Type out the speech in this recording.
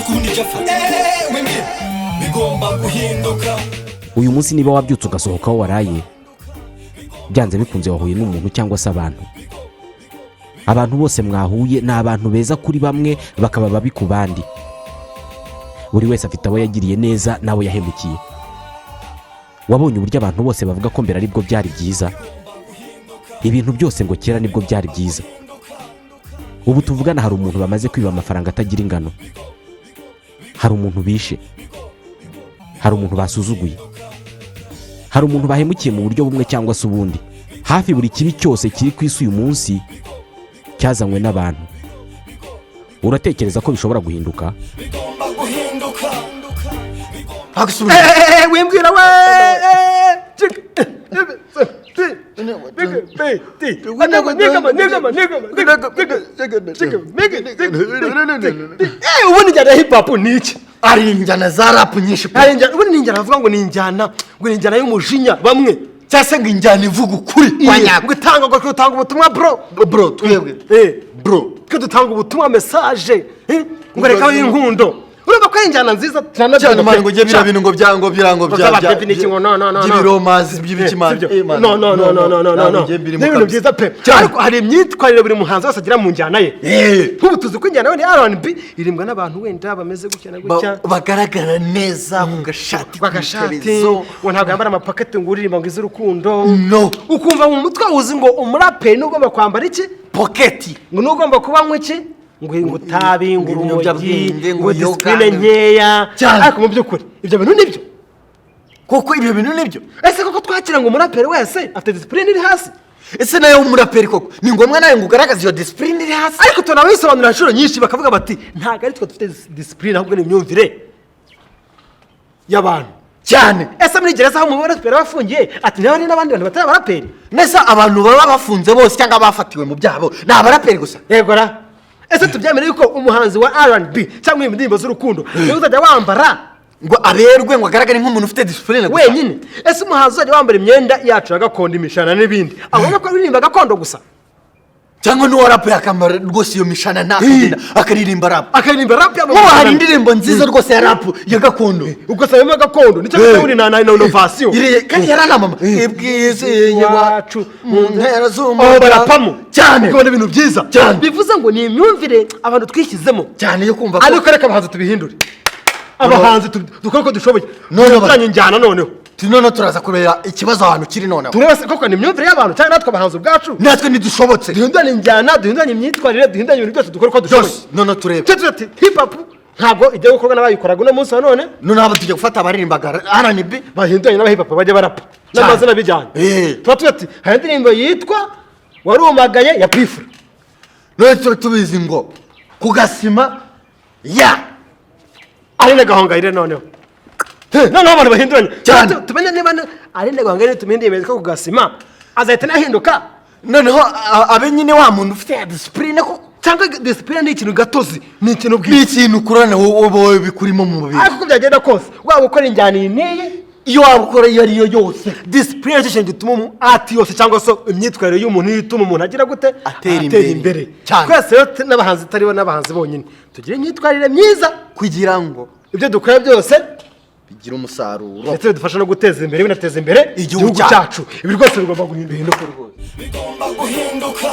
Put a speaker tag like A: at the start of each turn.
A: Ariko ubundi icyo afata wemye bigomba guhinduka.
B: Uyu munsi niba wabyutse ugasohoka aho waraye, byanze bikunze wahuye n'umuntu cyangwa se abantu. Abantu bose mwahuye ni abantu beza kuri bamwe, bakaba babi ku bandi. Buri wese afite abo yagiriye neza n'abo yahemukiye. Wabonye uburyo abantu bose bavuga ko mbere aribwo byari byiza, ibintu byose ngo kera nibwo byari byiza. Ubu tuvugana hari umuntu bamaze kwiba amafaranga atagira ingano, hari umuntu bishe, hari umuntu basuzuguye, hari umuntu bahemukiye mu buryo bumwe cyangwa se ubundi. Hafi buri kibi cyose kiri ku isi uyu munsi cyazanywe n'abantu. Uratekereza ko bishobora guhinduka?
A: Bigomba guhinduka.
C: Wimbwira we. Ubundi injyana ya hip hop ni iki?
D: Ari injyana za rap nyinshi pe.
C: Hari injyana, ubundi ni injyana bavuga ngo ni injyana, ngo ni injyana y'umujinya bamwe,
D: cyangwa se ngo injyana ivuga ukuri kwa nyako.
C: Ngo itanga, ngo dutanga ubutumwa, bro.
D: Bro, twebwe bro.
C: Twe dutanga ubutumwa, message, ngo reka y'inkundo. Urumva ko ari injyana nziza.
D: Cyane man, ngo ujye biriya bintu ngo bya ngo bya ngo bya
C: Bya baby n'iki ngo no, no, no, no.
D: By'ibiromazi by'ibikimani.
C: Sibyo? No, no, no, no, no, no, no, no, ni ibintu byiza pe.
D: Cyane.
C: Ariko hari imyitwarire buri muhanzi wese agira mu njyana ye. Nk'ubu tuzi ko injyana wenda ya R&B irimbwa n'abantu wenda bameze gutya na gutya,
D: bagaragara neza ku gashati,
C: bagashati
D: k'ikariso.
C: Ngo ntabwo yambara amapaketi, ngo uririmba ngo iz'urukundo.
D: No.
C: Ukumva mu mutwe uzi ngo umuraperi n'ugomba kwambara iki?
D: Poketi.
C: Ngo n'ugomba kuba anywa iki? Ngo itabi, ngo urumogi,
D: ibiyobyabwenge,
C: ngo
D: ngo yoga,
C: discipline nkeya.
D: Cyane.
C: Ariko mu by'ukuri ibyo bintu nibyo?
D: Koko ibyo bintu nibyo?
C: Ese koko twakira ngo umuraperi wese afite discipline iri hasi?
D: Ese nawe w'umuraperi koko ni ngombwa nawe ngo ugaragaze iyo discipline iri hasi?
C: Ariko tunabisobanurira inshuro nyinshi, bakavuga bati ntabwo ari twe dufite discipline, ahubwo ni imyumvire y'abantu.
D: Cyane.
C: Ese muri gereza aho umuraperi aba afungiye, ati niba hari n'abandi bantu batari abaraperi?
D: Mbese abantu baba bafunze bose cyangwa bafatiwe mu byaha bo ni abaraperi gusa?
C: Yego ra. Ese tubyemere yuko umuhanzi wa R&B cyangwa indirimbo z'urukundo niwe uzajya wambara
D: ngo aberwe, ngo agaragare nk'umuntu ufite discipline gusa?
C: Wenyine. Ese umuhanzi uzajya wambara imyenda yacu ya gakondo, imishanana n'ibindi, abona ko aririmba gakondo gusa?
D: Cyangwa n'uwa rap yakambara rwose iyo mishana ntakagenda akaririmba rap?
C: Akaririmba rap yambaye
D: Nk'ubu hari
C: imishanana.
D: indirimbo nziza rwose ya rap ya gakondo.
C: Ugasanga gakondo nicyo bita ubundi na innovation.
D: Kandi yaranamama ibwizi iwacu mu ntera
C: aho
D: z'umuryango.
C: Barapamo.
D: Cyane.
C: Ukabona ibintu byiza.
D: Cyane.
C: Bivuze ngo ni imyumvire abantu twishyizemo.
D: Cyane, yo kumva ko
C: Ariko reka abahanzi tubihindure, abahanzi dukore uko dushoboye,
D: None
C: duhinduranye injyana noneho.
D: Noneho turaza kureba ikibazo ahantu kiri noneho.
C: Turebe se koko ni imyumvire y'abantu cyangwa natwe abahanzi ubwacu
D: Natwe ntidushobotse.
C: Duhinduranye injyana, duhinduranye imyitwarire, duhinduranye ibintu byose, dukore uko dushoboye.
D: Byose noneho turebe.
C: Tujye tugira ati hip hop ntabwo igiye gukorwa n'abayikoraga uno munsi wa none.
D: Noneho aba tujya gufata abaririmbaga R&B.
C: Bahinduranye n'aba hip hop bajya barapa n'amazina bijyanye. Tuba tugira ati hari indirimbo yitwa "Warumagaye" ya P Fla.
D: None tuba tubizi ngo ku gasima ya
C: Aline Gahongayire. Noneho abantu bahinduranye.
D: Cyane.
C: Tumenye niba Aline Gahongayire tumenya ko ku gasima azahita anahinduka.
D: Noneho abe nyine wa muntu ufite ya discipline koko.
C: Cyangwa discipline ni ikintu gatozi, ni ikintu
D: Ni
C: bwite?
D: ikintu ukurana wowe bikurimo mu mubiri.
C: Ariko uko byagenda kose, waba ukora injyana iyi n'iyi,
D: Iyo waba ukora iyo ari yo yose,
C: discipline nicyo kintu gituma umu ati yose cyangwa se imyitwarire y'umuntu niyo ituma umuntu agira gute?
D: Atera imbere. Cyane.
C: Twese rero n'abahanzi itaribo n'abahanzi bonyine, tugire imyitwarire myiza
D: kugira ngo
C: ibyo dukora byose
D: bigira umusaruro,
C: ndetse bidufasha no guteza imbere, binateza imbere
D: igihugu
C: igihugu cyacu. Ibi rwose bigomba guhinduka.
A: Bigomba guhinduka.